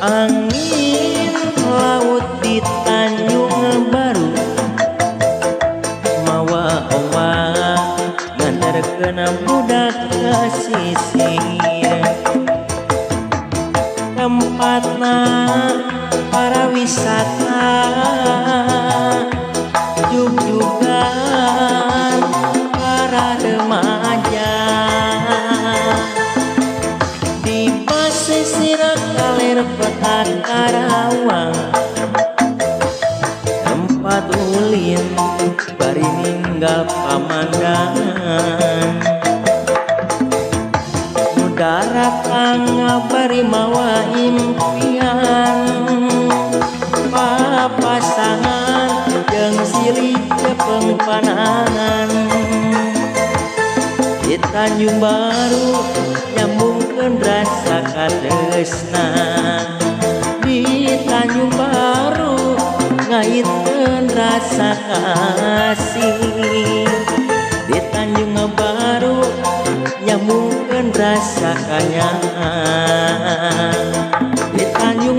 Angin laut di Tanjung Baru mawa ombak, nganterkeun budak pesisir. Tempatna para wisata, jugjugan para remaja. Di pasisir kaler kota Karawang, tempat ulin bari ninggal pamandangan. Nu daratang bari mawa impian, papasangan jeung silih cepeng panangan. Di Tanjung Baru nyambungkeun rasa katresna, di Tanjung Baru ngaitkeun rasa kasih, di Tanjung Baru nyambungkeun rasa kanyaah, di Tanjung